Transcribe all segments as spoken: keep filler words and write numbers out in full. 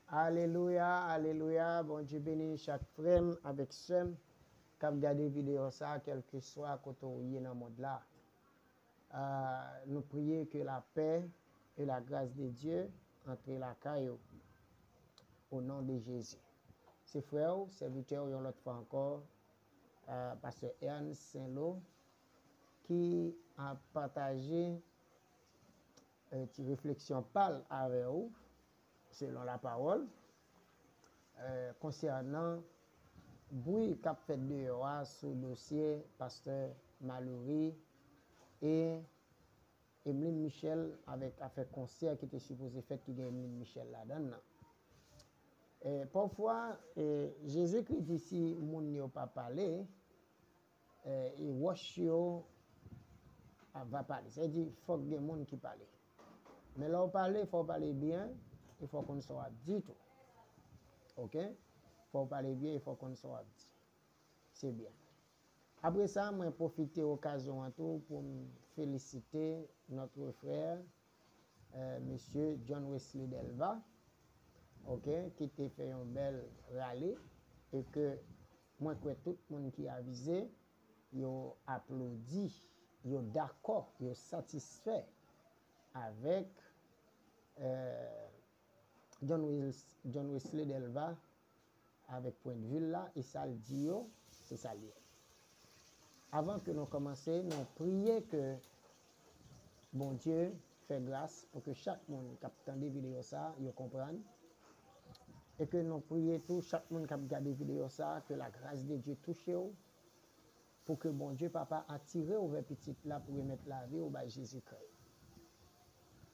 Alelouya, alelouya. Bondye beni chak frè m avèk sè m k ap gade videyo sa a, kèlkeswa kote w ye nan mond la. Ah, nou priye ke lapè e lagras de Dye antre lakay ou, o non de Jezi. Se frè w, sèvitè w, yon lòt fwa ankò, ah, pastè Ernst Saint-Lô, ki ap pataje eh, ti refleksyon pa l avè w, selon lapawòl, eh, konsènan bri k ap fèt deyò a sou dosye pastè Malory e Emeline Michel avèk afè konsè ki te sipoze fèt ki gen Emeline Michel ladan l nan. Eh, pafwa, eh, Jezikri di si moun yo pa pale, eh, e wòch yo a va pale. Sa vle di, fòk gen moun ki pale. Men lè w pale, fò w pale byen, e fò w konn sa w ap di tou. Oke? Fò w pale byen, e fò w konn sa w ap di. Se byen. Apre sa, mwen pwofite okazyon an tou pou m felisite notre frère, eh, mesye John Wesley Delva, oke, ki te fè yon bèl rale, e ke mwen kwè tout moun ki avize, yo aplodi, yo dakò, yo satisfè avèk, eh, John Wes-, John Wesley Delva avèk pwendvi l la, e sa l di yo, se sa l ye. Avan ke nou kòmanse, nou priye ke Bondye fè gras pou ke chak moun k ap tande videyo sa a, yo konprann. E ke nou priye tou, chak moun k ap gade videyo sa a, ke lagras de Dye touche w, pou ke Bondye Papa atire w vè Pitit la pou remèt lavi w bay Jezikri.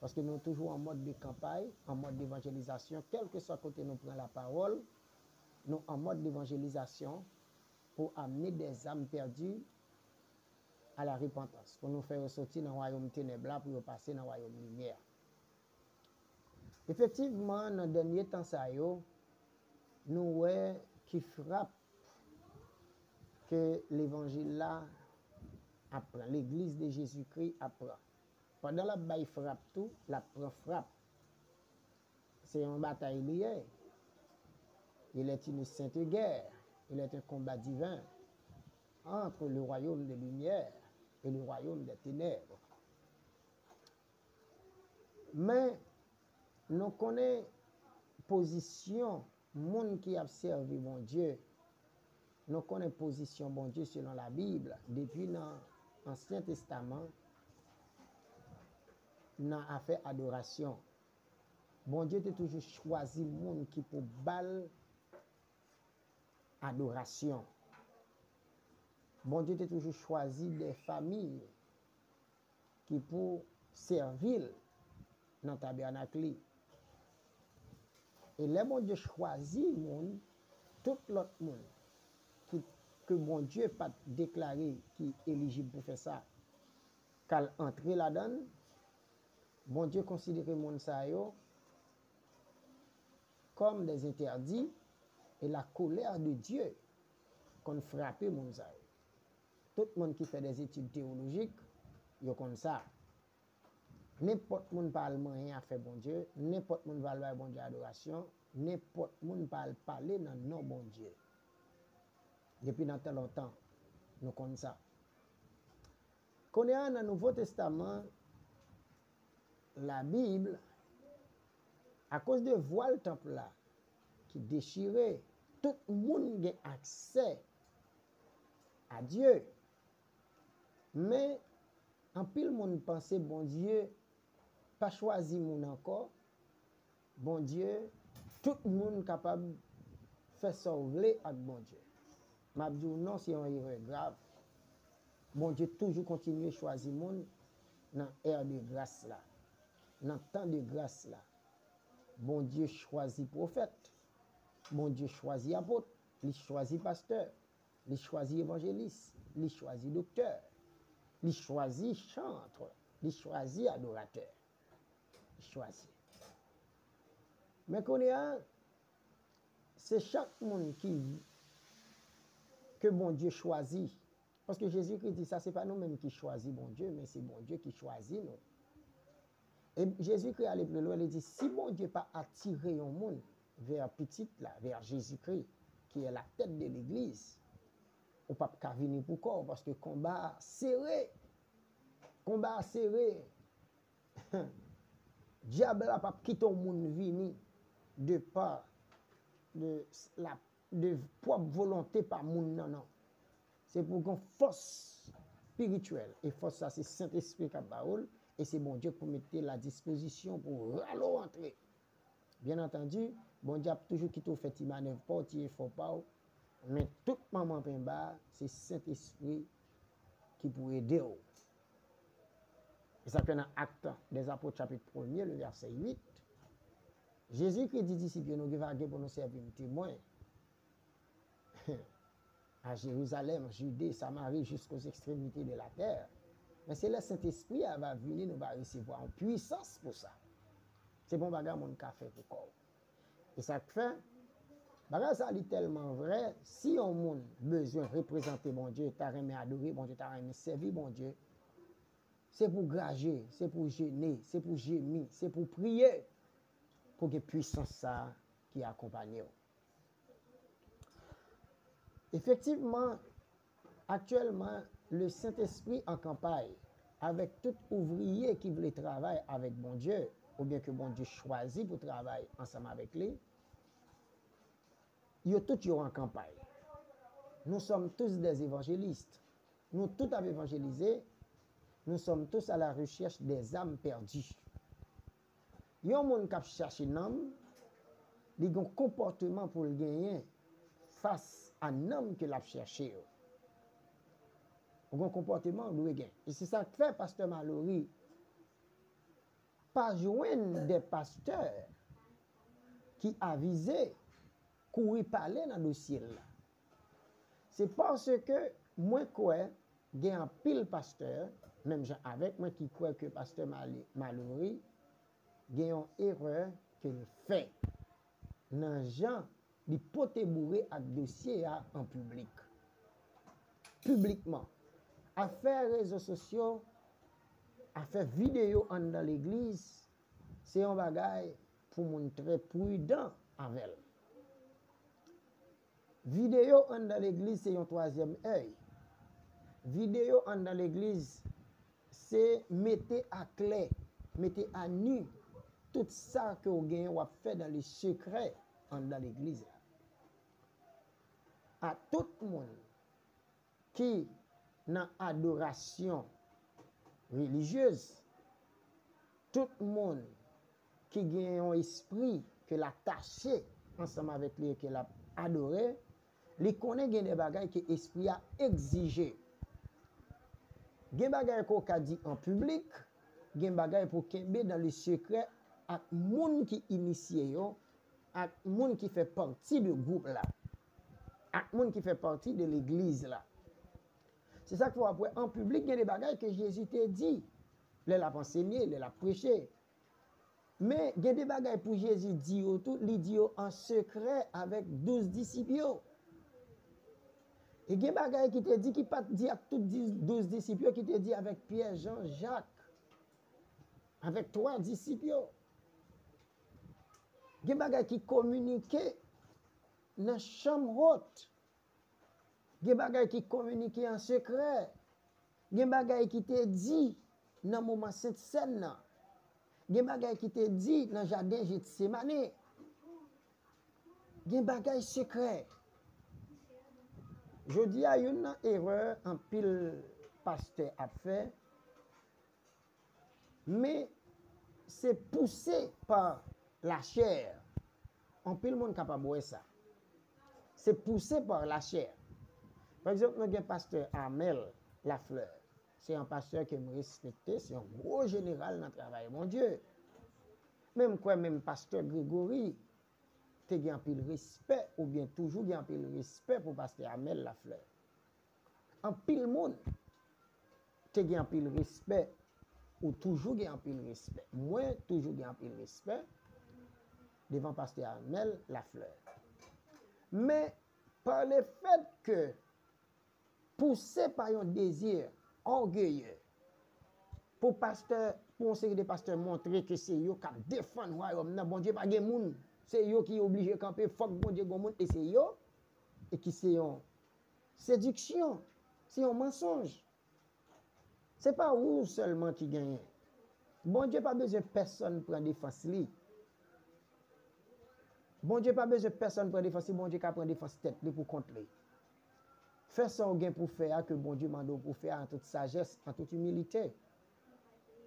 Paske nou toujou an mòd de kanpay, an mòd devanjelizasyon, kèlkeswa kote nou pran lapawòl, nou an mòd devanjelizasyon pou amener des âmes perdues à la repentance, pou nou fè yo soti nan wayòm tenèb la, pou yo pase nan wayòm limyè a. Efektivman, nan dènye tan sa yo, nou wè ki frap ke levanjil la ap pran, legliz de Jezikri ap pran. Pandan l ap bay frap tou, l ap pran frap. Se yon batay li ye. Il est une sainte guerre, il est un combat divin entre le royaume de lumière et le royaume des ténèbres. Men, nou konnen pozisyon moun ki ap sèvi Bondye. Nou konnen pozisyon Bondye selon Labib, depi nan Ansyen Testaman, nan afè adorasyon. Bondye te toujou chwazi moun ki pou ba l adorasyon. Bondye te toujou chwazi de fanmi ki pou sèvi l nan tabènak li. E lè Bondye chwazi moun, tout lòt moun ki, ke Bondye pa t deklare ki elijib pou fè sa, k al antre ladan l, Bondye konsidere moun sa yo kòm des interdits, e la colère de Dieu konn frape moun sa yo. Tout moun ki fè des études théologiques, yo konn sa. Nenpòt moun pa al manyen afè Bondye, nenpòt moun pa al bay Bondye adorasyon, nenpòt moun pa al pale nan non Bondye. Depi nan tan lontan, nou konn sa. Kounye a, nan Nouvo Testaman, Labib, akoz de vwal tanp la ki dechire, tout moun gen aksè a Dye. Men, anpil moun panse Bondye pa chwazi moun ankò. Bondye, tout moun kapab fè sa w vle ak Bondye. M ap di w non, se yon erè grav. Bondye toujou kontinye chwazi moun nan è de gras la, nan tan de gras la. Bondye chwazi pwofèt, Bondye chwazi apot, li chwazi pastè, li chwazi evanjelis, li chwazi doktè, li chwazi chantre, li chwazi adoratè. Li chwazi. Men kounye a, se chak moun ki, ke Bondye chwazi. Paske Jezikri di sa, se pa nou menm ki chwazi Bondye, men se Bondye ki chwazi nou. E Jezikri ale pi lwen, li di, si Bondye pa atire yon moun, vers pitit la, vers Jésus-Christ, qui est la tête de l'église, ou p ap ka vini pou kò w, paske konba a sere. Konba a sere. Dyab la p ap kite yon moun vini de pa de la de pwòp volonte pa moun nan, non. Se pou gen fòs espirityèl. E fòs sa, se Sentespri k ap ba ou l, e se Bondye k pou mete l a dispozisyon pou rale w antre. Byen antandi, Bondye ap toujou kite w fè ti manèv pa w, ti efò pa w, men tout manman penba, se Sentespri ki pou ede w. E sa k fè nan Actes des Apôtres, chapit premye, le vèsè uit, Jezikri di disip yo, nou gen vage pou nou sèvi m temwen a Jerizalèm, Jide, Samari, jusqu'aux extrémités de la terre. Men se lè Sentespri a va vini, nou va resevwa yon pwisans pou sa. Se pa yon bagay moun ka fè pou kò w. E sa k fè, bagay sa li tèlman vrè, si yon moun bezwen reprezante Bondye, ta renmen adore Bondye, ta renmen sèvi Bondye, se pou graje, se pou jene, se pou jemi, se pou priye, pou gen pwisans sa a ki akonpanye w. Efektivman, aktyèlman, le Sentespri an kanpay avèk tout ouvriye ki vle travay avèk Bondye, oubyen ke Bondye chwazi pou travay ansanm avèk li, yo tout yo an kanpay. Nous sommes tous des évangélistes. Nou tout ap evanjelize. Nous sommes tous à la recherche des âmes perdues. Yon moun k ap chache nanm, li gen yon konpòteman pou l genyen fas a nanm ke l ap chache yo. Ou gen yon konpòteman ou dwe gen. E se sa k fè pastè Malory pa jwenn de pastè ki avize kouri pale nan dosye l la. Se paske mwen kwè gen anpil pastè, menm jan avèk mwen, ki kwè ke pastè Mali- Malory gen yon erè ke l fè nan jan li pote boure ak dosye a an piblik. Piblikman. Afè rezo sosyo, afè videyo anndan legliz, se yon bagay pou moun trè pridan avè l. Videyo anndan legliz se yon twazyèm èy. Videyo anndan legliz se mete a klè, mete a nu tout sa ke w genyen w ap fè dans le secret anndan legliz la. A tout moun ki nan adorasyon relijyez, tout moun ki gen yon espri ke l atache ansanm avèk li e ke l ap adore, li konnen gen de bagay ke espri a egzije. Gen bagay ke w ka di an piblik, gen bagay pou w kenbe dans le secret ak moun ki inisye yo, ak moun ki fè pati de gwoup la, ak moun ki fè pati de legliz la. Se sa k fè w ap wè an piblik gen de bagay ke Jezi te di lè l ap ansenye, lè l ap preche. Men gen de bagay pou Jezi di yo tou, li di yo an sekrè avèk douz disip yo. E gen bagay ki te di ki pa t di ak tout di- douz disip yo, ki te di avèk Pyè, Jan, Jak, avèk twa disip yo. Gen bagay ki kominike nan chanm wot. Gen bagay ki kominike an sekrè. Gen bagay ki te di nan moman Sent Sèn nan. Gen bagay ki te di nan jaden Jetsemane. Gen bagay sekrè. Jodi a, youn nan erè anpil pastè ap fè, men se pouse pa lachè. Anpil moun kapab wè sa. Se pouse pa lachè. Pa egzanp, nou gen pastè Amel Lafleur. Se yon pastè ke m respekte, se yon gwo jeneral nan travay Bondye. Men m kwè menm pastè Gregory te gen anpil respè, oubyen toujou gen anpil respè pou pastè Amel Lafleur. Anpil moun te gen anpil respè, ou toujou gen anpil respè. Mwen toujou gen anpil respè devan pastè Amel Lafleur. Men, pa le fèt ke pouse pa yon dezi ògeye, pou pastè, pou yon seri de pastè montre ke se yo k ap defann wayòm nan, Bondye pa gen moun Se yo ki oblije kanpe, fòk Bondye gon moun, e se yo, e ki se yon sediksyon, se yon mansonj. Se pa ou sèlman ki genyen. Bondye pa bezwen pèsonn pran defans li. Bondye pa bezwen pèsonn pran defans li, Bondye ka pran defans tèt li pou kont li. Fè sa w gen pou fè a ke Bondye mande w pou fè a an tout sajès, an tout imilite,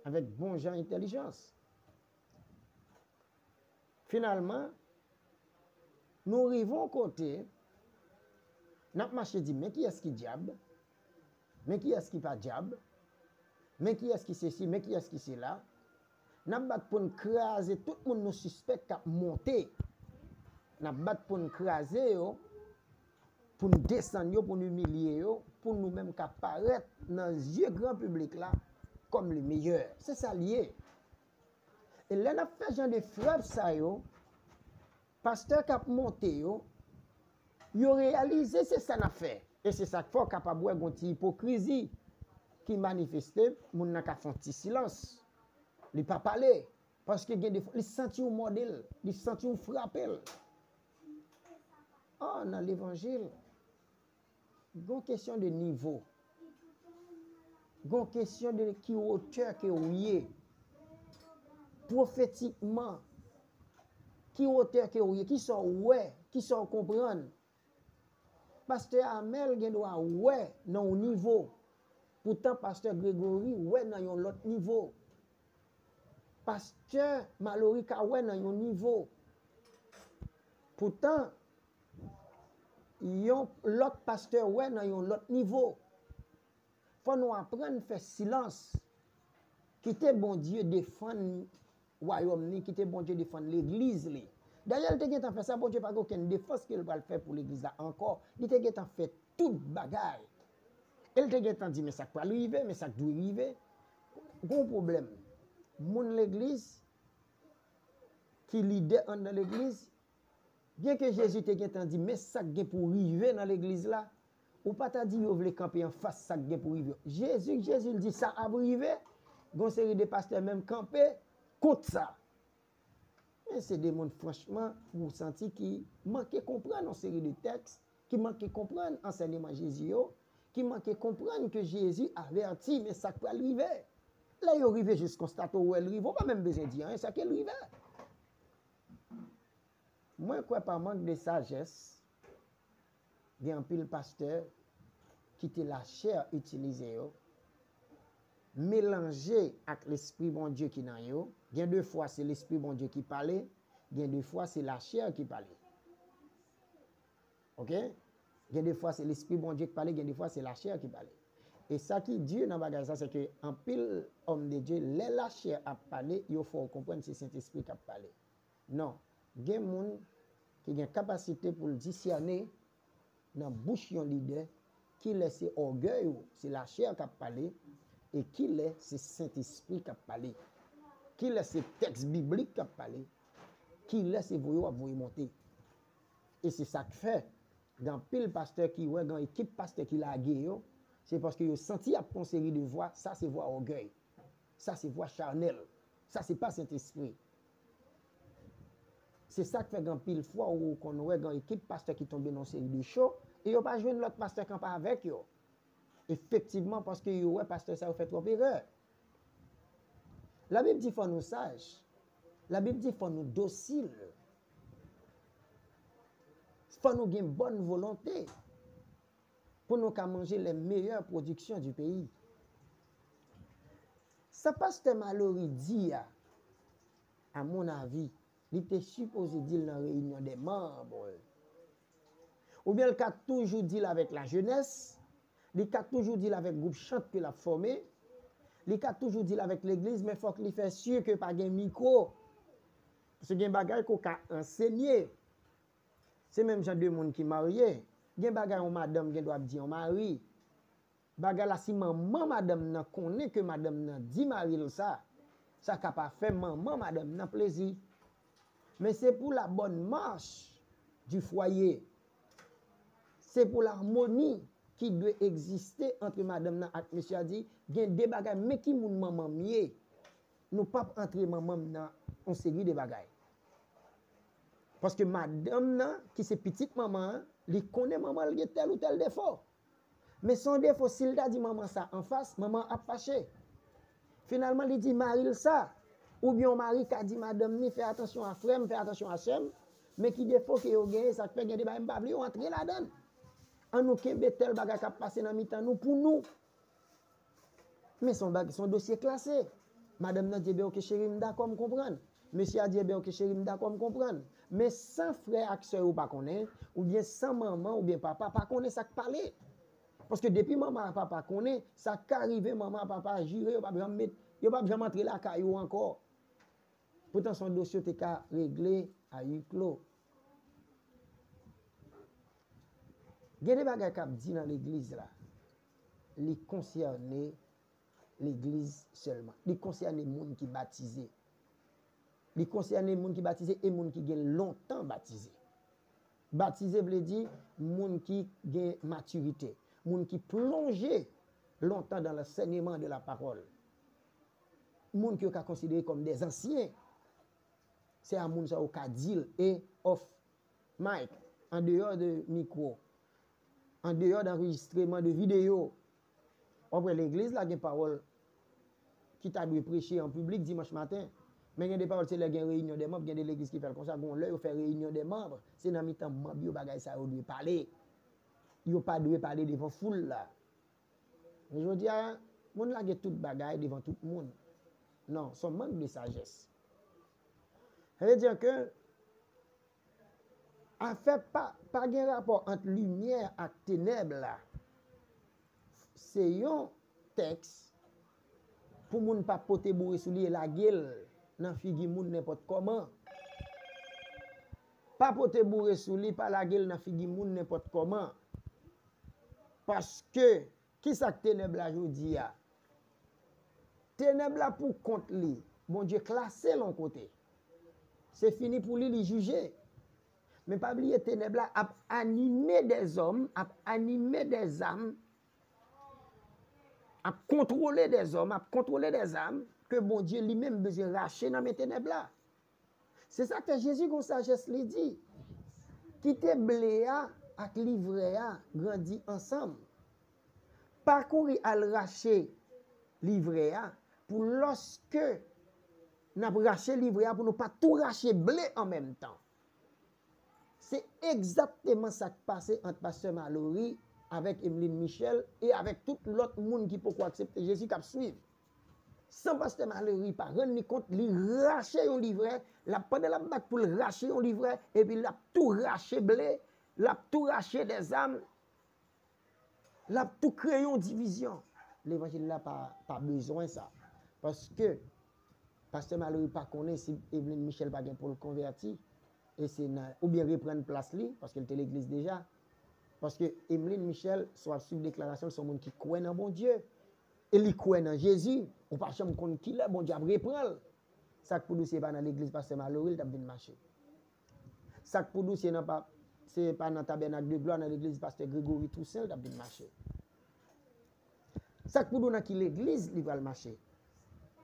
avèk bon jan entèlijans. Finalman, nou rive yon kote, n ap mache di, men kiyès ki dyab, men kiyès ki pa dyab, men kiyès ki sesi, men kiyès ki sela. N ap bat pou n kraze tout moun nou sispèk k ap monte. N ap bat pou n kraze yo, pou n desann yo, pou n imilye yo, pou nou menm ka parèt nan zye gran piblik la kòm le meyè. Se sa l ye. E lè n ap fè jan de frap sa yo, pastè k ap monte yo, yo reyalize se sa n ap fè. E se sa k fè w kapab wè gon ti ipokrizi ki manifeste, moun nan ka fè yon ti silans. Li pa pale, paske gen de fwa, li santi w mòde l, li santi w frape l. Ò, nan levanjil, gon kesyon de nivo. Gon kesyon de ki wotè ke w ye. Pwofetikman, ki wotè ke w ye, ki sa w wè, ki sa w konprann. Pastè Amèl gen dwa wè nan yon nivo. Poutan pastè Gregory wè nan yon lòt nivo. Pastè Malory ka wè nan yon nivo. Poutan, yon lòt pastè wè nan yon lòt nivo. Fò nou aprann fè silans. Kite Bondye defann wayòm ni, kite Bondye defann legliz li. Dayè, l te gentan fè sa, Bondye pa gen okenn defans ke l pral fè pou legliz la ankò. Li te gentan fè tout bagay. E l te gentan di, men sa k pral rive, men sa k dwe rive. Gon pwoblèm. Moun legliz, ki lidè anndan legliz, byenke Jezi te gentan di, men sa k gen pou rive nan legliz la, ou pa ta di yo vle kanpe anfas sa k gen pou rive. Jezi, Jezi l di sa ap rive, gon seri de pastè menm kanpe kont sa. Men se de moun, franchman, ou santi ki manke konprann yon seri de tèks, ki manke konprann ansèyman Jezi yo, ki manke konprann ke Jezi avèti, men sa k pral rive. Lè yo rive jis konstate w wè l rive, ou pa menm bezwen di anyen, sa ke l rive. Mwen kwè pa mank de sajès, gen anpil pastè kite lachè itilize yo, melanje ak Lespri Bondye ki nan yo. Gen de fwa se Lespri Bondye ki pale, gen de fwa se lachè ki pale. Oke? Gen de fwa se Lespri Bondye ki pale, gen de fwa se lachè ki pale. E sa ki di nan bagay sa, se ke anpil òm de Dye, lè lachè ap pale, yo fè w konprann se Sentespri k ap pale. Non. Gen moun ki gen kapasite pou l disène nan bouch yon lidè, kilè se ògèy ou, se lachè k ap pale, e kilè se Sentespri k ap pale. Kilè se tèks biblik k ap pale, kilè se voye w ap voye monte. E se sa k fè, gen anpil pastè ki wè gen ekip pastè ki lage yo, se paske yo santi y ap pran yon seri de vwa, sa se vwa ògèy. Sa se vwa chanèl. Sa se pa Sentespri. Se sa k fè gen anpil fwa ou konn wè gen ekip pastè ki tonbe nan yon seri de cho, e yo pa jwenn lòt pastè kanpe avèk yo. Efektivman, paske yo wè pastè sa yo fè twòp erè. Labib di fò nou saj. Labib di fò nou dosil. Fò nou gen bòn volonte pou nou ka manje les meilleures productions du pays. Sa pastè Malory di a, a mon avi, li te sipoze di l nan reyinyon dè manm. Oubyen l ka toujou di l avèk lajenès, li ka toujou di l avèk gwoup chant ke l ap fòme, li ka toujou di l avèk legliz, men fòk li fè si ke pa gen mikwo. Paske gen bagay ke w ka ansenye. Se menm jan de moun ki marye. Gen bagay yon madanm gen dwa ap di yon mari. Bagay la, si manman madanm nan konnen ke madanm nan di mari l sa, sa ka pa fè manman madanm nan plezi. Men se pou la bonne marche du foyer. Se pou larmoni ki dwe egziste ant madanm nan ak mesye a, di, gen de bagay, men ki moun manman m ye. Nou p ap antre manman m nan yon seri de bagay. Paske madanm nan, ki se pitit manman an, li konnen manman l gen tèl ou tèl defo. Men se yon defo, si l ta di manman sa anfas, manman an ap fache. Finalman, li di mari l sa. Oubyen yon mari ka di madanm ni, fè atansyon a frè m, fè atansyon a sè m. Men ki defo ke yo genyen, sa k fè gen de bagay m pa vle yo antre ladan l. An nou kenbe tèl bagay k ap pase nan mitan nou pou nou. Men se yon bag, se yon dosye klase. Madanm nan di, ebyen, oke, cheri, m dakò, m konprann. Mesye a di, ebyen, oke, cheri, m dakò, m konprann. Men san frè ak sè yo pa konnen, oubyen san manman oubyen papa pa konnen sa k pale. Paske depi manman ak papa konnen, sa ka rive manman ak papa jire, yo p ap janm met, yo p ap janm antre lakay ou ankò. Poutan se yon dosye yo te ka regle a huis clos. Gen de bagay k ap di nan legliz la, li konsène legliz sèlman. Li konsène moun ki batize. Li konsène moun ki batize e moun ki gen lontan batize. Batize vle di moun ki gen matirite, moun ki plonje lontan dans l'enseignement de la parole. Moun ke yo ka konsidere kòm des anciens. Se a moun sa yo ka di l e off mic, an deyò de mikwo, an deyò de anrejistreman de videyo. W ap wè legliz la gen pawòl ki ta dwe preche an piblik dimanch maten. Men gen de pawòl se lè gen reyinyon de manm, gen de legliz ki fè l konsa, gen yon lè yo fè reyinyon de manm, se nan mitan manm yo bagay sa yo dwe pale. Yo pa dwe pale devan foul la. Men jodi a, moun lage tout bagay devan tout moun. Non, se yon mank de sajès. Sa vle di ke afè pa, pa gen rapò ant limyè ak tenèb la. Se yon tèks pou moun pa pote boure sou li e lage l nan figi moun nenpòt kòman. Pa pote boure sou li, pa lage l nan figi moun nenpòt kòman. Paske, kisa k tenèb la jodi a? Tenèb la pou kont li, Bondye klase l yon kote. Se fini pou li, li jije. Men pa bliye, tenèb la ap anime dèzòm, ap anime dèzam, ap kontwole dèzòm, ap kontwole dèzam ke Bondye li menm bezwen rache nan men tenèb la. Se sa k fè Jezi gon sajès li di, kite ble a ak livrè a grandi ansanm. Pa kouri al rache livrè a pou lòske n ap rache livrè a pou nou pa tou rache ble an menm tan. Se egzakteman sa k pase ant pastè Malory avèk Emeline Michel e avèk tout lòt moun ki poko aksepte Jezi k ap swiv. San pastè Malory pa rann li kont, li rache yon livrè, l ap, pandan l ap bat pou l rache yon livrè, epi l ap tou rache ble, l ap tou rache dèzam, l ap tou kreye yon divizyon. Levanjil la pa, pa bezwen sa. Paske pastè Malory pa konnen si Emeline Michel pa gen pou l konvèti, e se nan, oubyen reprann plas li, paske l te legliz deja. Paske Emeline Michel, si w ap swiv deklarasyon l, se yon moun ki kwè nan Bondye. E li kwè nan Jezi, ou pa janm konn kilè Bondye ap repran l. Sa k pou di w si e pa nan legliz pastè Malory l t ap vin mache? Sa k pou di w si e nan pa, si e pa nan Tabènak de Glwa, nan legliz pastè Gregory Toussaint l t ap vin mache? Sa k pou di w nan ki legliz li pral mache?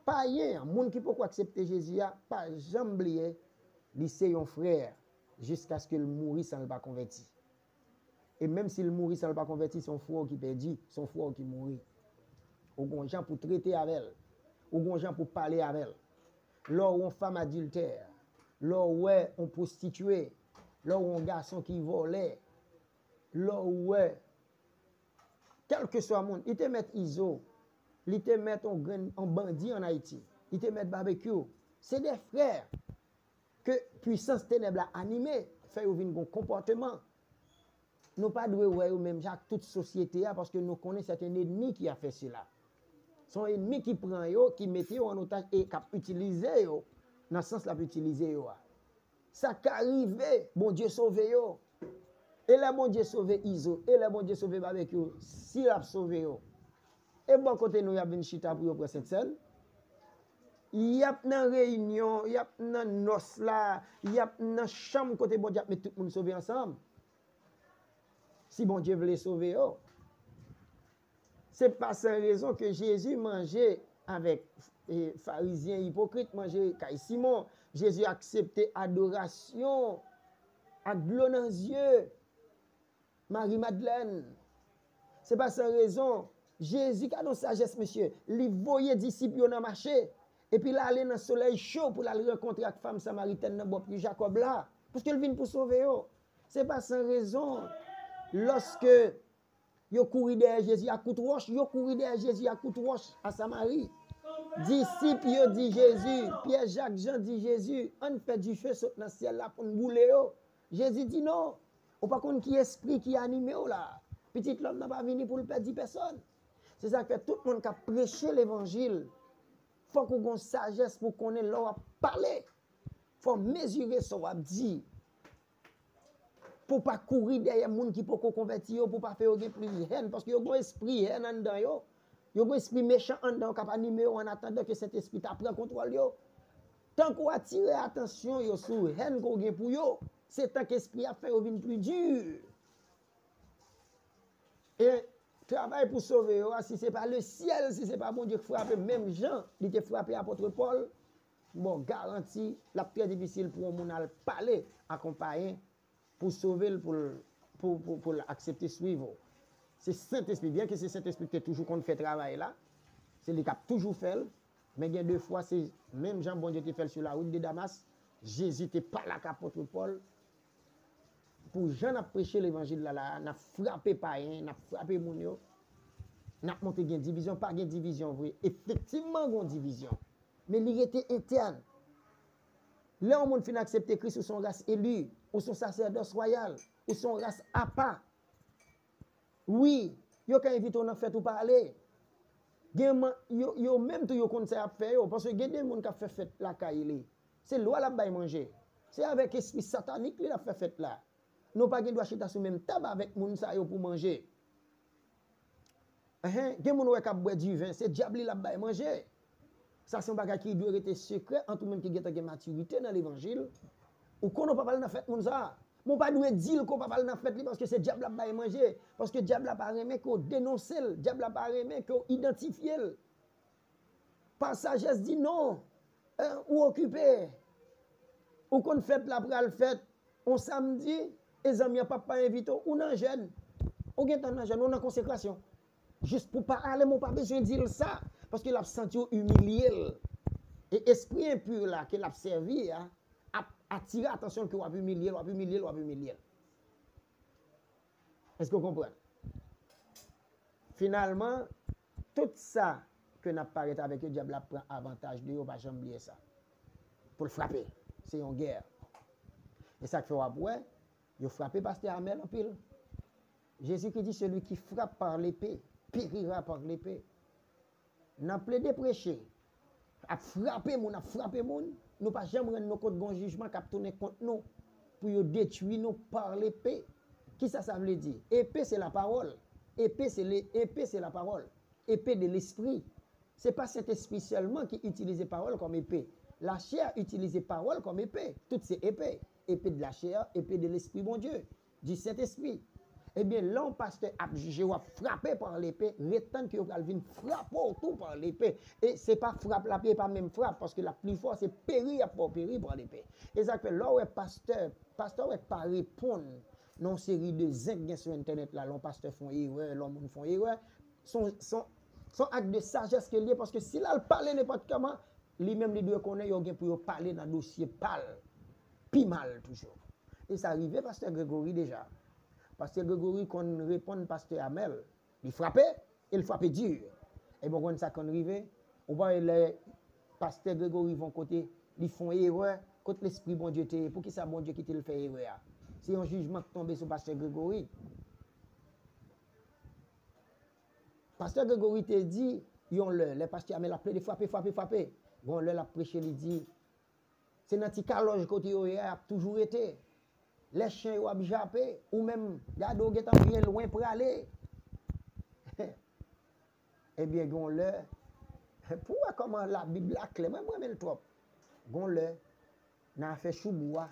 Payen an, moun ki poko aksepte Jezi a, pa janm bliye, li se yon frè jiskaske l mouri san l pa konvèti. E menm si l mouri san l pa konvèti, se yon frè w ki pèdi, se yon frè w ki mouri. Ou gon jan pou trete avè l. Ou gon jan pou pale avè l. Lè w wè yon fanm adiltè, lè w wè yon pwostitye, lè w wè yon gason ki vòlè, lè w wè, kèlkeswa moun, li te mèt Izo, li te mèt yon grenn, yon bandi ann Ayiti, li te mèt Babekyou. Se de frè ke pwisans tenèb la anime, fè yo vin gon konpòteman. Nou pa dwe wè yo menm jan ak tout sosyete a, paske nou konnen se yon enmi ki a fè sela. Se yon enmi ki pran yo, ki mete yo an otaj e k ap itilize yo nan sans l ap itilize yo a. Sa ka rive, Bondye sove yo. E lè Bondye sove Izo, e lè Bondye sove Babekyou, si l ap sove yo, e bò kote nou y ap vin chita pou yo pran Sentsèn? Y ap nan reyinyon, y ap nan nòs la, y ap nan chanm kote Bondye ap met tout moun sove ansanm. Si Bondye vle sove yo. Se pa san rezon ke Jezi manje avèk, e, Farizyen ipokrit, manje kay Simon. Jezi aksepte adorasyon ak dlo nan zye, Mari Madlèn. Se pa san rezon. Jezi, gade yon sajès, mesye. Li voye disip yo nan mache. Epi l ale nan solèy cho pou l al rankontre ak fanm samaritèn nan bò pye Jakòb la. Paske l vin pou sove yo. Se pa san rezon. Lòske yo kouri dèyè Jezi ak kout wòch, yo kouri dèyè Jezi ak kout wòch a Samari. Disip yo di Jezi, Pyè, Jak, Jan di Jezi, ann fè dife sot nan syèl la pou n boule yo. Jezi di non. Ou pa konn ki espri ki anime w la. Pitit lòm nan pa vini pou l pèdi pèsòn. Se sa k fè tout moun k ap preche levanjil, fòk ou gon sajès pou konnen lè w ap pale. Fò w mezire sa w ap di. Pou w pa kouri dèyè moun ki poko konvèti yo, pou w pa fè yo gen plis hèn, paske yo gon espri hèn anndan yo. Yo gon espri mechan anndan yo k ap anime yo annatandan ke Sentespri ta pran kontwòl yo. Tank ou atire atansyon yo sou hèn ke w gen pou yo, se tank espri a ap fè yo vin pli di. E travay pou sove yo a, si se pa lesyèl, si se pa Bondye k frape, menm jan li te frape apot Pòl, m ba w garanti, l ap trè difisil pou yon moun al pale ak yon payen pou sove l, pou l, pou, pou, pou l aksepte swiv ou. Se Sentespri, byenke se Sentespri ki te toujou konn fè travay la, se li k ap toujou fè l, men gen de fwa se menm jan Bondye te fè l sou lawout de Damas, Jezi te pale ak apot Pòl, pou jan n ap preche levanjil la, la a, n ap frape payen, n ap frape moun yo, n ap montre gen divizyon, pa gen divizyon vre. Efektivman, gen divizyon. Men li rete entèn. Lè yon moun fin aksepte Kris, ou se yon ras eli, ou se yon sasèdòs wayal, ou se yon ras apa. Wi, yo ka envite w nan fèt ou pa ale. Gen man, yo, yo menm tou yo konn sa y ap fè yo, paske gen de moun k ap fè fèt lakay li. Se lwa l ap bay manje. Se avèk espri satanik li l ap fè fèt la. Nou pa gen dwa chita sou menm tab avèk moun sa yo pou manje. Enhen, gen moun ou wè k ap bwè diven, se dyab li l ap bay manje. Sa se yon bagay ki dwe rete sekrè ant ou menm ki gentan gen matirite nan levanjil. Ou konnen w p ap al nan fèt moun sa a. Men w pa dwe di l ke w p ap al nan fèt li paske se dyab la ap bay manje. Paske dyab la pa renmen ke w denonse l. Dyab la pa renmen ke w idantifye l. Pa sajès di non. Eh, ou okipe. Ou konn fèt la pral fèt on samdi, e zanmi an p ap pa envite w, ou nan jèn. Ou gentan nan jèn, ou nan konsekrasyon. Jis pou pa ale, men w pa bezwen di l sa. Paske l ap santi w imilye l. E espri enpi la ke l ap sèvi a, ap atire atansyon l ke w ap imilye l, w ap imilye l, w ap imilye l. Èske w konprann? Finalman, tout sa ke n ap parèt avèk yo, dyab la ap pran avantaj de yo, pa janm bliye sa. Pou l frape, se yon gè. E sa k fè w ap wè, yo frape pastè Amèl anpil. Jezikri di, celui qui frappe par l'épée périra par l'épée. N ap plede preche, ap frape moun, ap frape moun, nou pa janm rann nou kont gon jijman k ap tounen kont nou pou yo detwi nou pa lepe. Kisa sa vle di? Epe se lapawòl. Epe se le, epe se lapawòl. Epe de lespri. Se pa Sentespri sèlman ki itilize pawòl kòm epe. Lachè itilize pawòl kòm epe. Tout se epe. Epe de lachè, epe de lespri Bondye. Di Sentespri. Ebyen, lè yon pastè ap jije w, ap frape pa lepe, ret tann ke yo pral vin frape w tou pa lepe. E se pa frap la, e pa menm frap, paske l ap pli fò, se peri y ap fè w peri pa lepe. E sa k fè, lè w wè pastè, pastè w wè k pa reponn nan yon seri de zen k gen sou entènèt la, lè yon pastè fè yon erè, lè yon moun fè yon erè, se yon, se yon, se yon ak de sajès ke l ye, paske si l al pale nenpòt kòman, li menm li dwe konnen yo gen pou yo pale nan dosye pa l pi mal toujou. E sa rive pastè Gregory deja. Pastè Gregory konn reponn pastè Amèl. Li frape, e l frape di. Ebyen, ou konn sa konn rive? Ou pa wè lè pastè Gregory von kote, li fè yon erè, kot lespri Bondye te ye? Poukisa Bondye kite l fè erè a? Se yon jijman k tonbe sou pastè Gregory. Pastè Gregory te di, yon lè, lè pastè Amèl ap plede frape, frape, frape, gon lè l ap preche, li di, se nan ti kalòj kote yo ye a, y ap toujou rete. Lè chen yo ap jape, ou menm, gade w gentan byen lwen prale. Ebyen, gen yon lè, pou w wè kòman Labib la klè, mwen, mwen renmen l twòp. Gen yon lè, nan afè Choubou a,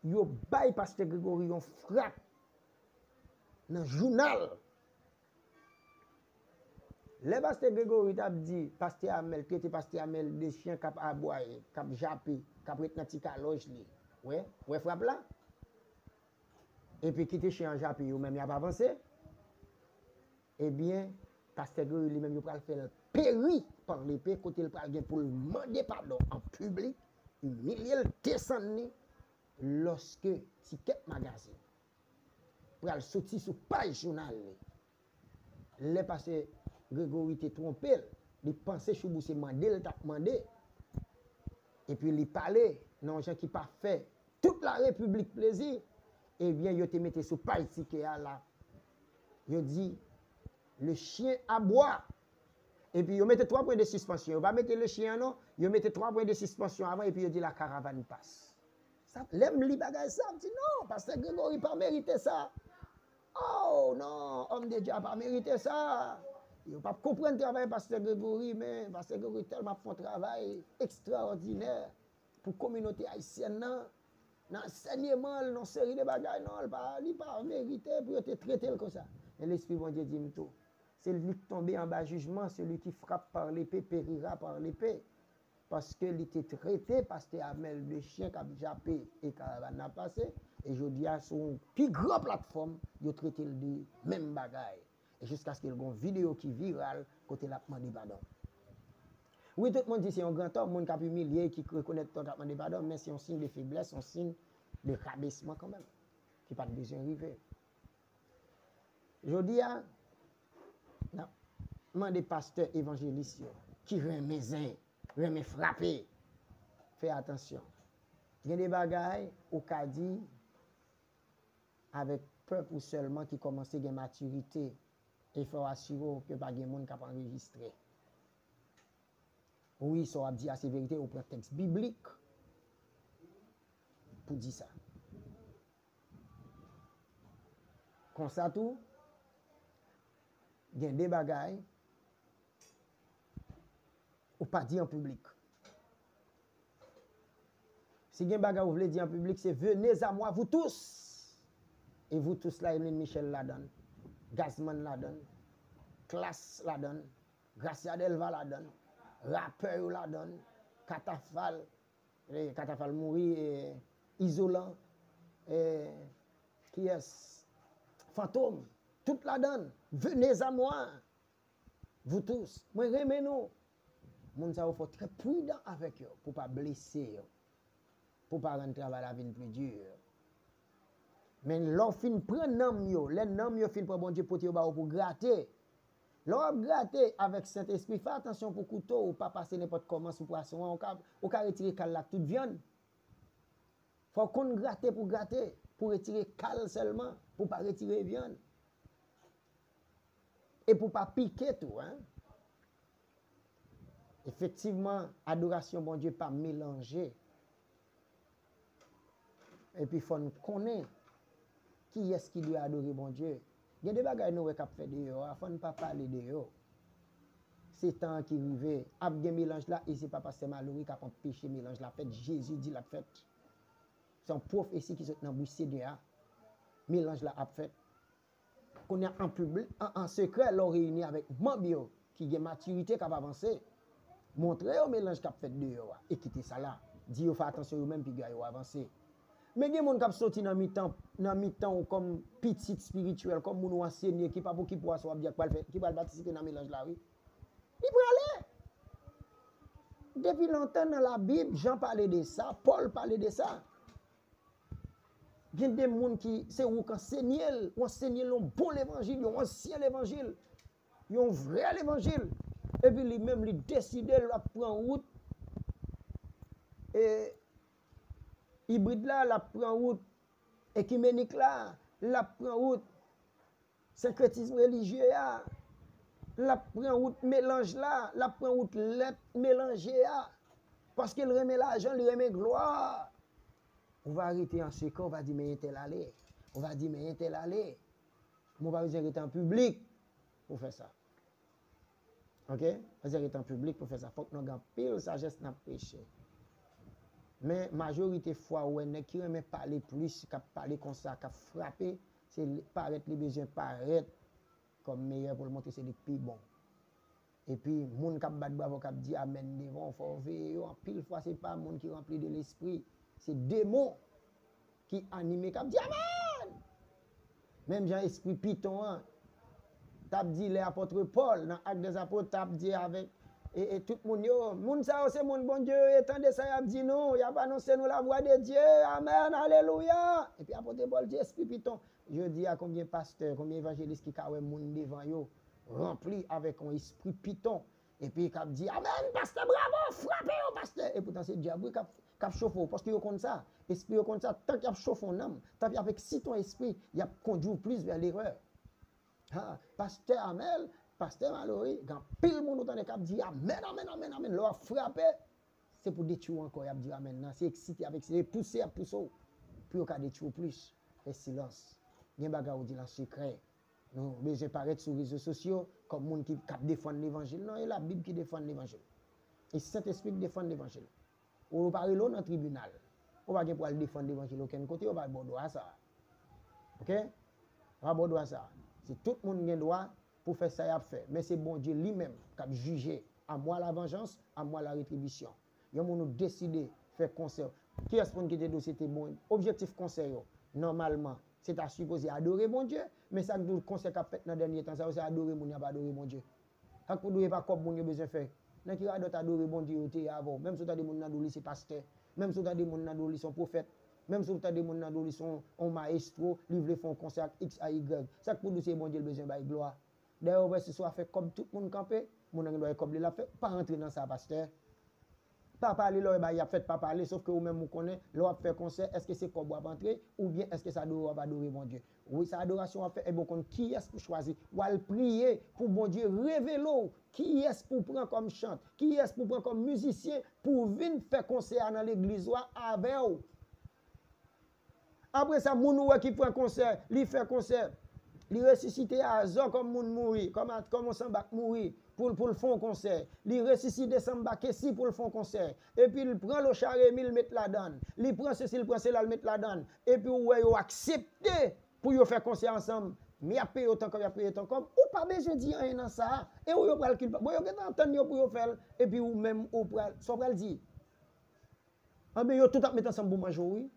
yo bay pastè Gregory yon frap nan jounal. Lè pastè Gregory t ap di pastè Amèl, trete pastè Amèl de chen k ap abwaye, k ap jape, k ap ret nan ti kalòj li. Wè, wè frap la? epi kite chen an jape yo menm y ap avanse, ebyen, pastè Gregory li menm yo pral fè l peri pa lepe, kote l pral gen pou l mande padon an piblik, imilye l, desann li, lòske Tikèt Magazin pral soti sou paj jounal li. Lè pastè Gregory te twonpe l, li panse Choubou se mande l t ap mande, epi li pale nan yon jan ki pa fè tout larepiblik plezi, ebyen, yo te mete sou paj Tikè a la, yo di, le chien aboie. Epi yo mete twa pwen de sispansyon. Yo pa mete le chien an non, yo mete twa pwen de sispansyon avan epi yo di la caravane passe. Sa, lè m li bagay sa, m di non, pastè Gregory pa merite sa. Oh non, homme de Dieu a pa merite sa. Yo p ap konprann travay pastè Gregory, men pastè Gregory tèlman ap fè yon travay ekstraòdinè pou kominote ayisyèn nan, nan ansèyman l, nan seri de bagay, non, l pa, li pa merite pou yo te trete l konsa. Men Lespri Bondye di m tou, se li k tonbe anba jijman, celui qui frappe par l'épée périra par l'épée. Paske li te trete pastè Amel de chen k ap jape e karavàn nan ap pase, e jodi a sou yon pi gran platfòm, yo trete l de menm bagay. E jiskaske l gon videyo ki viral kote l ap mande padon. Wi, tout moun di se yon grantòm, moun k ap imilye, ki rekonèt tò, k ap mande padon, men se yon siy de feblès, yon siy de rabesman kanmenm, ki pa t bezwen rive. Jodi a, n ap mande pastè evanjelis yo ki renmen zen, renmen frape, fè atansyon. Gen de bagay ou ka di avèk pèp ou sèlman ki kòmanse gen matirite e fè w asire w ke pa gen moun k ap anrejistre. Wi, sa w ap di a se verite, ou pran tèks biblik pou di sa. Konsa tou, gen de bagay ou pa di an piblik. Si gen bagay ou vle di an piblik, se venez à moi, vous tous. E vous tous la, Emeline Michel ladan l, Gazman ladan l, Klass ladan l, Gracia Delva ladan l, rapè yo ladan l, Katafal, eh, Katafal mouri, eh, Izolan, eh, kiyès? Fantom, tout ladan l. Venez à moi, vous tous. Mwen renmen nou. Moun sa yo fò trè pridan avèk yo pou pa blese yo, pou pa rann travay la vin pli di. Men lè w fin pran nanm yo, lè nanm yo fin pran Bondye pote yo ba ou pou grate, lè w ap grate avèk Sentespri, fè atansyon pou kouto ou pa pase nenpòt kòman sou pwason an, ou ka, ou ka retire kal la ak tout vyann. Fò w konn grate pou grate, pou retire kal sèlman, pou pa retire vyann. E pou pa pike tou, en. Efektivman, adorasyon Bondye pa melanje. Epi fò n konnen kiyès ki dwe adore Bondye. Gen de bagay nou wè k ap fèt deyò a, fò n pa pale de yo. Se tan an ki rive, ap gen melanj la, e se pa pastè Malory k ap anpeche melanj la fèt, Jezi di l ap fèt. Se yon pwofesi ki sot nan bouch Senyè a. Melanj la ap fèt. Kounye a an piblik, an, an sekrè, lè w reyini avèk manm yo ki gen matirite k ap avanse, montre yo melanj k ap fèt deyò a e kite sa la. Di yo fè atansyon yo menm, piga yo avanse. Men gen moun k ap soti nan mitan, nan mitan w kòm pitit espirityèl, kòm moun ou ansenye ki p ap okipe w aswè w ap di ak pral fè, ki pral patisipe nan melanj la wi. Li prale. Depi lontan nan Labib, Jan pale de sa, Pòl pale de sa. Gen de moun ki se ou k ansenye l, ou ansenye l yon bon levanjil, yon ansyen levanjil, yon vrè levanjil. Epi li menm li deside l ap pran wout e, ibrid la, l ap pran wout ekimenik la, l ap pran wout senkretism relijye a, l ap pran wout melanj la, l ap pran wout lèt melanje a. Paske l renmen lajan, li renmen glwa. Ou va rete an sekrè, ou va di men entèl ale. Ou va di men entèl ale. Men w pa bezwen rete an piblik pou fè sa. Oke? Pase rete an piblik pou fè sa. Fòk nou gen anpil sajès nan preche. Men majorite fwa ou wè nèg ki renmen pale plis, k ap pale konsa, k ap frape, se li, parèt li bezwen parèt kòm meyè pou l montre se li k pi bon. Epi moun k ap bat bravo, k ap di amèn devan w, fò w veye yo. Anpil fwa se pa moun ki ranpli de Lespri, se demon ki anime k ap di amèn. Menm jan espri piton an t ap di lè apòt Pòl nan Actes des Apôtres t ap di avèk e, e tout moun yo, moun sa yo se moun Bondye yo ye, tande sa y ap di nou, y ap anonse nou la vwa de Dye, amèn, alelouya. Epi apòt Pòl di espri piton. Jodi a, konbyen pastè, konbyen evanjelis ki ka wè moun devan yo ranpli avèk yon espri piton, epi k ap di, amèn, pastè, bravo, frape yo, pastè. E poutan se dyab wi k ap, k ap chofe w, paske yo konn sa. Espri yo konn sa, tan y ap chofe yon nanm, tan y ap eksite yon espri, y ap kondui w plis vè lerè. Ha, pastè Amèl, pastè Malory, gen anpil moun ou tande k ap di amèn, amèn, amèn, amèn. Lè w ap frape, se pou detwi w ankò y ap di amèn nan. Se eksite, y ap eksite, pouse y ap pouse w pou yo ka detwi w plis. Fè silans. Gen bagay ou di l an sekrè. Nou bezwen parèt sou rezo sosyo kòm moun ki k ap defann levanjil. Non, e Labib ki defann levanjil. E Sentespri k defann levanjil. Ou yo pa rele w nan tribinal. Ou pa gen pou al defann levanjil okenn kote, yo pa ba w dwa sa. Oke? Yo pa ba w dwa sa. Se tout moun gen dwa pou fè sa y ap fè. Men se Bondye li menm k ap jije. À moi la vengeance, à moi la rétribution. Yon moun ou deside fè konsè. Kiyès moun ki te di w se te bon? Objektif konsè yo, nòmalman, se ta sipoze adore Bondye. Men sa k di w konsè k ap fèt nan dènye tan sa yo, se adore moun y ap adore Bondye. Sa k pou di w e pa kòb moun yo bezwen fè? Nan ki radòt adore Bondye yo te ye avè w? Menm si w tande moun nan di w li se pastè, menm si w tande moun nan di w li se yon pwofèt, menm si w tande moun nan di w li se yon, yon mayestwo, li vle fè yon konsè ak X, Y, Z. Sa k pou di w se Bondye l bezwen bay glwa? Dayè, ou wè si swa fè kòb tout moun kanpe, moun nan gen dwa e kòb li l ap fè. Pa rantre nan sa, pastè. Pa pale, lè w wè bagay ap fèt, pa pale, sòf ke ou menm ou konnen, lè w ap fè konsè, èske se kòb w ap antre, oubyen èske se adore w ap adore Bondye? Wi, se adorasyon w ap fè, ebyen ou konn kiyès pou chwazi. W al priye pou Bondye revele w kiyès pou pran kòm chant, kiyès pou pran kòm mizisyen pou vin fè konsè a nan legliz ou a avè w. Apre sa, moun ou wè ki pran konsè, li fè konsè, li resisite Azò kòm moun mouri, kòm a, kòm yon sanba k mouri, pou l, pou l fè yon konsè. Li resisite sanba Kesi pou l fè yon konsè. Epi l pran Locha Remy l met ladan l. Li pran sesi, l pran sela, l met ladan l. Epi ou wè yo aksepte pou yo fè konsè ansanm. Men y ap peye yo tan kòb, y ap peye yo tan kòb. Ou pa bezwen di anyen nan sa. E ou yo pral kilpa. Bon, yo gentan antann yo pou yo fè l. Epi ou menm ou pral, sa w pral di? Anben, yo tout ap met ansanm pou manje w, wi.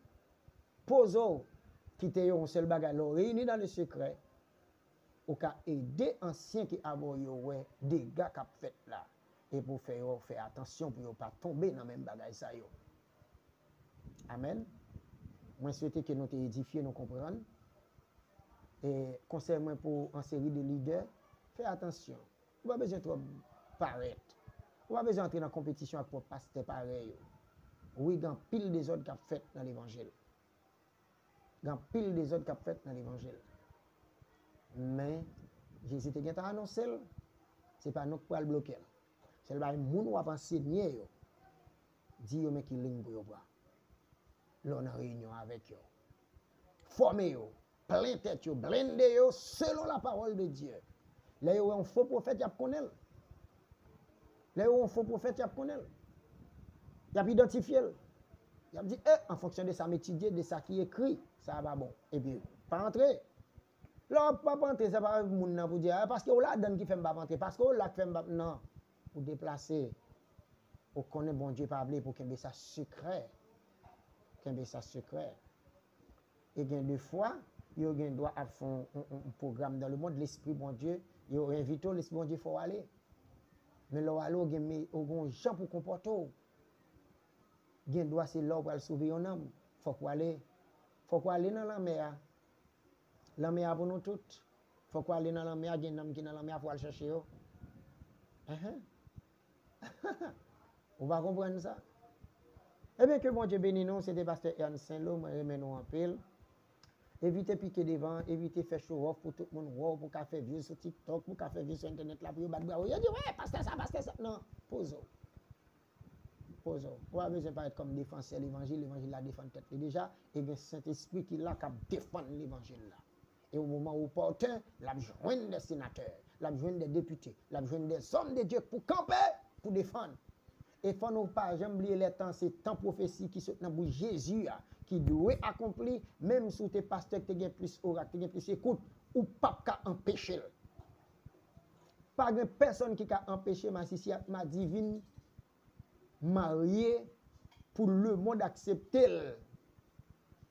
Poze w, kite yo yon sèl bagay. Lè w reyini dans le secret, ou ka ede ansyen ki avè w yo wè dega k ap fèt la. E pou fè yo fè atansyon pou yo pa tonbe nan menm bagay sa yo. Amèn. Mwen swete ke nou te edifye, nou konprann. E konsèy mwen pou an seri de lidè, fè atansyon. Ou pa bezwen twò parèt. Ou pa bezwen antre nan konpetisyon ak pwòp pastè parèy ou. Wi, gen anpil dezòd k ap fèt nan levanjil. Gen anpil dezòd k ap fèt nan levanjil. Men, Jezi te gentan anonse l, se pa nou k pral bloke l. Sèl bagay, moun w ap ansenye yo, di yo men ki liy pou yo pran lè w nan reyinyon avèk yo. Fòme yo, plen tèt yo, blende yo selon la parole de Dieu. Lè yo wè yon fo pwofèt, y ap konnen l. Lè yo wè yon fo pwofèt, y ap konnen l. Y ap idantifye l. Y ap di, e, an fonksyon de sa m etidye, de sa ki ekri, sa a pa bon. Epi, pa antre. Lè w ap antre, se pa moun nan pou di, a, paske w ladann ki fè m p ap antre, paske w la k fè m p ap, non. Ou deplase. Ou konnen Bondye pa vle pou kenbe sa sekrè. Kenbe sa sekrè. E gen de fwa, yo gen dwa ap fè yon, yon, yon pwogram dans le monde, lespri Bondye, yo envite w, lespri Bondye fè w ale. Men lè w ale, w gen, ou gen yon jan pou konpòte w. Gen dwa se lè w pral sove yon nanm, fòk w ale. Fòk w ale nan lanmè a. Lanmè a pou nou tout. Fòk w ale nan lanmè a, gen nanm ki nan lanmè a, fò w al chèche yo. Enhen. Ou pa konprann sa? Ebyen, ke Bondye beni nou. Se te pastè Ernst Saint Lô, mwen renmen nou anpil. Evite pike devan, evite fè show off pou tout moun wè w, pou w ka fè views sou TikTok, pou w ka fè views sou entènèt la, pou yo bat bravo. Yo di, wè, pastè sa, pastè sa. Non, poze w. Poze w. Ou pa bezwen parèt kòm defansè levanjil, levanjil la defann tèt li deja, e gen Sentespri ki la k ap defann levanjil la. E o moman opòten, l ap jwenn de senatè, l ap jwenn de depite, l ap jwenn de zòm de Dye pou kanpe, pou defann. E fò nou pa janm bliye lè tan, se tan pwofesi ki sot nan bouch Jezi a, ki dwe akonpli, menm si w te pastè k te gen plis orak, te gen plis ekout, ou p ap ka anpeche l. Pa gen pèsonn ki ka anpeche masisi ak madivin marye pou lemonn aksepte l,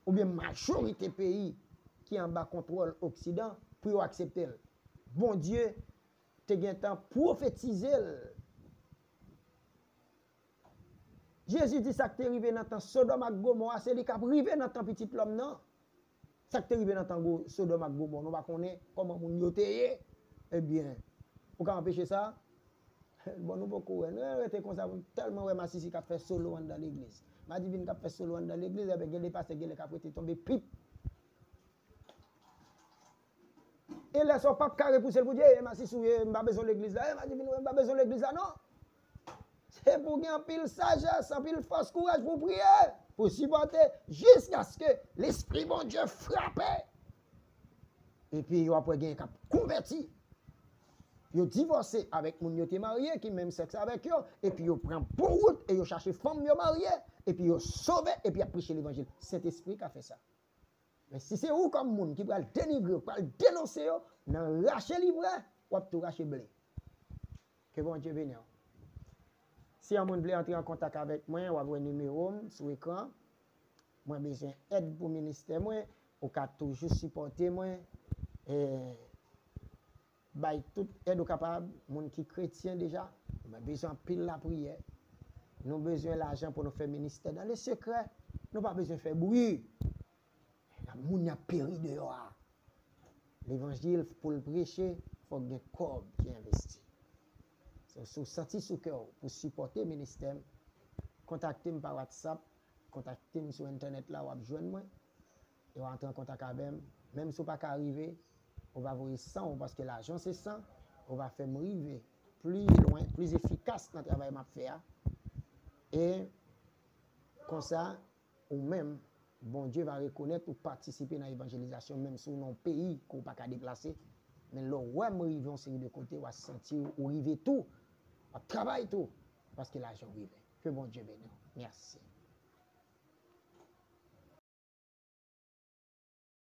oubyen majorite peyi ki anba kontwòl Oksidan pou yo aksepte l. Bondye te gentan pwofetize l. Jezi di sa k te rive nan tan Sodòm ak Gomò a, se li k ap rive nan tan Pitit Lòm nan. Sa k te rive nan tan Go- Sodòm ak Gomò, nou pa konnen kòman moun yo te ye? Ebyen, ou ka anpeche sa? Bon, nou poko wè. Nou rete konsa, m tèlman wè masisi k ap fè solo anndan legliz. Madivin k ap fè solo anndan legliz, ebyen, gen de pastè, gen lè k ap rete tonbe pip. E lè sa w p ap ka repouse l pou di, "E, masisi w ye, m pa bezwen legliz la, e, madivin w ye, m pa bezwen legliz la," non. Se pou gen anpil sajès, anpil fòs, kouraj pou w priye, pou w sipòte, jiskaske Lespri Bondye frape. Epi yo ap wè gen k ap konvèti. Yo divòse avèk moun yo te marye, ki menm sèks avèk yo, epi yo pran bon wout e yo chache fanm yo marye, epi yo sove, epi y ap preche levanjil. Sentespri ka fè sa. Men si se ou kòm moun ki pral denigre yo, ki pral denonse yo, nan rache livrè, w ap tou rache ble. Ke Bondye beni w. Si yon moun vle antre an kontak avèk mwen, w ap wè nimewo m sou ekran. Mwen bezwen èd pou ministè mwen. Ou ka toujou sipòte mwen. E bay tout èd ou kapab. Moun ki kretyen deja, mwen bezwen anpil lapriyè. Nou bezwen lajan pou nou fè ministè dans le secret. Nou pa bezwen fè bri. Moun y ap peri deyò a. Levanjil pou l preche, fòk gen kòb ki envesti. So, si w santi sou kè w pou sipòte ministè m, kontakte m pa WhatsApp, kontakte m sou entènèt la, w ap jwenn mwen. E w antre an kontak avè m. Menm si w pa ka rive, ou va voye san w, paske lajan se san, ou va fè m rive pli lwen, pli efikas nan travay m ap fè a. E konsa, ou menm, Bondye va rekonèt ou patisipe nan evanjelizasyon, menm si w nan yon peyi ke w pa ka deplase. Men lè w wè m rive yon seri de kote, w a santi w rive tou. W ap travay tou, paske lajan w rive. Ke Bondye beni w. Mèsi.